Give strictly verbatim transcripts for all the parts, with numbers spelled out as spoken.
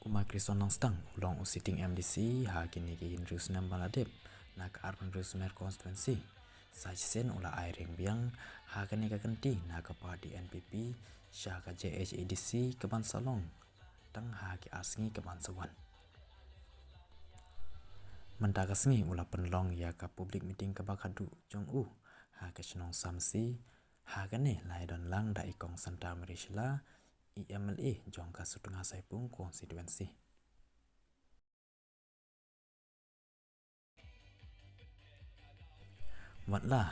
U Mike Rison Nongstang u long u sitting M D C ha kine ki hynriew snem ba la dep na ka Urban Reserve Constituency. Sa shisien u la ai riang biang ha kane ka kynti na ka party N P P sha ka J H A D C ka ban sa long tang ha ki ar sngi ka ban sa wan. Mynta ka sngi u la pynlong ïa ka public meeting kaba khadduh jong u ha ka shnong Samsi. Ha kane la ïadon lang da i Kong Santa Mary Shylla, i M L A jong ka Sutnga Saipung constituency. Wat la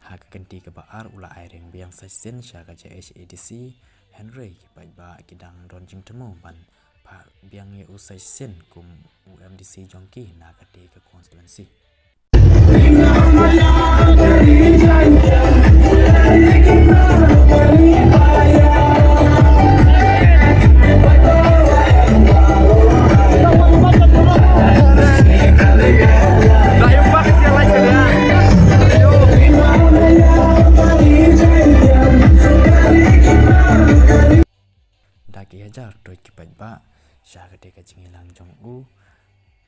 ha ka kynti kaba ar u la ai riang biang sa shisien sha ka J H A D C, hynrei ki paidbah ki dang don jingthmu ban phah biang ïa u sa shisien kum u M D C jong ki na kata ka constituency. Da ki hajar toit ki paidbah sha kata ka jingïalang jong u.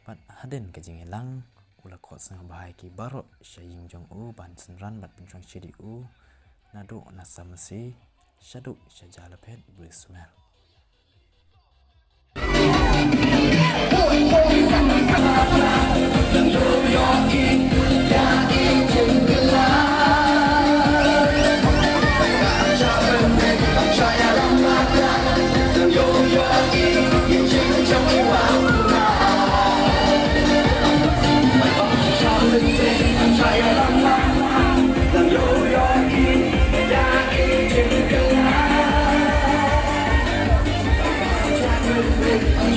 Bad hadien ka jingïalang u la khot sngewbha ïa ki baroh sha ïing jong u ban synran bad pynshong sha ïing u naduh na Samsi shaduh sha Jalaphet Brismel.